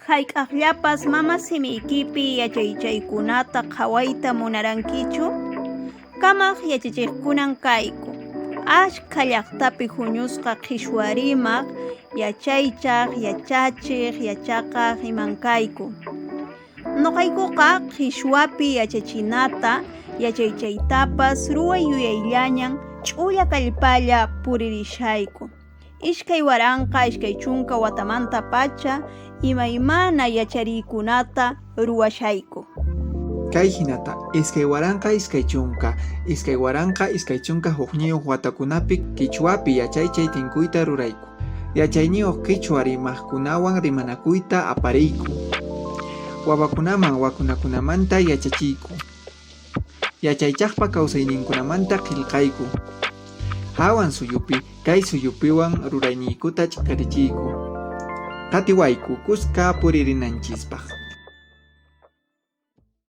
Hayk'aqllapas mama simiykipi yachaychaykunata qhawayta munarankichu? Kamaq yachachiqkunan kayku, askha llaqtapi huñusqa qhishwa rimaq, yachaychaq, yachachiq, yachaqaq iman kayku. Noqaykuqa qhishwapi yachachinata, yachaychaytapas ruway yuyayllañan ch'ulla kallpalla puririshayku. 2020 watamantapacha imaymana yachariykunata ruwashayku. Kay hinata 2020, 2021 watakunapi qichwapi yachaychay tinkuyta rurayku. Yachayniyuq qichwa rimaqkunawan rimanakuyta apariyku. Wawakunaman wakunakunamanta yachachiyku. Yachaychaqpa kawsayninkunamanta qillqayku. Hawan suyupi, kay suyupiwan rurayniykuta ch'aqirichiyku. Qatiwayku kuska puririnanchispaq.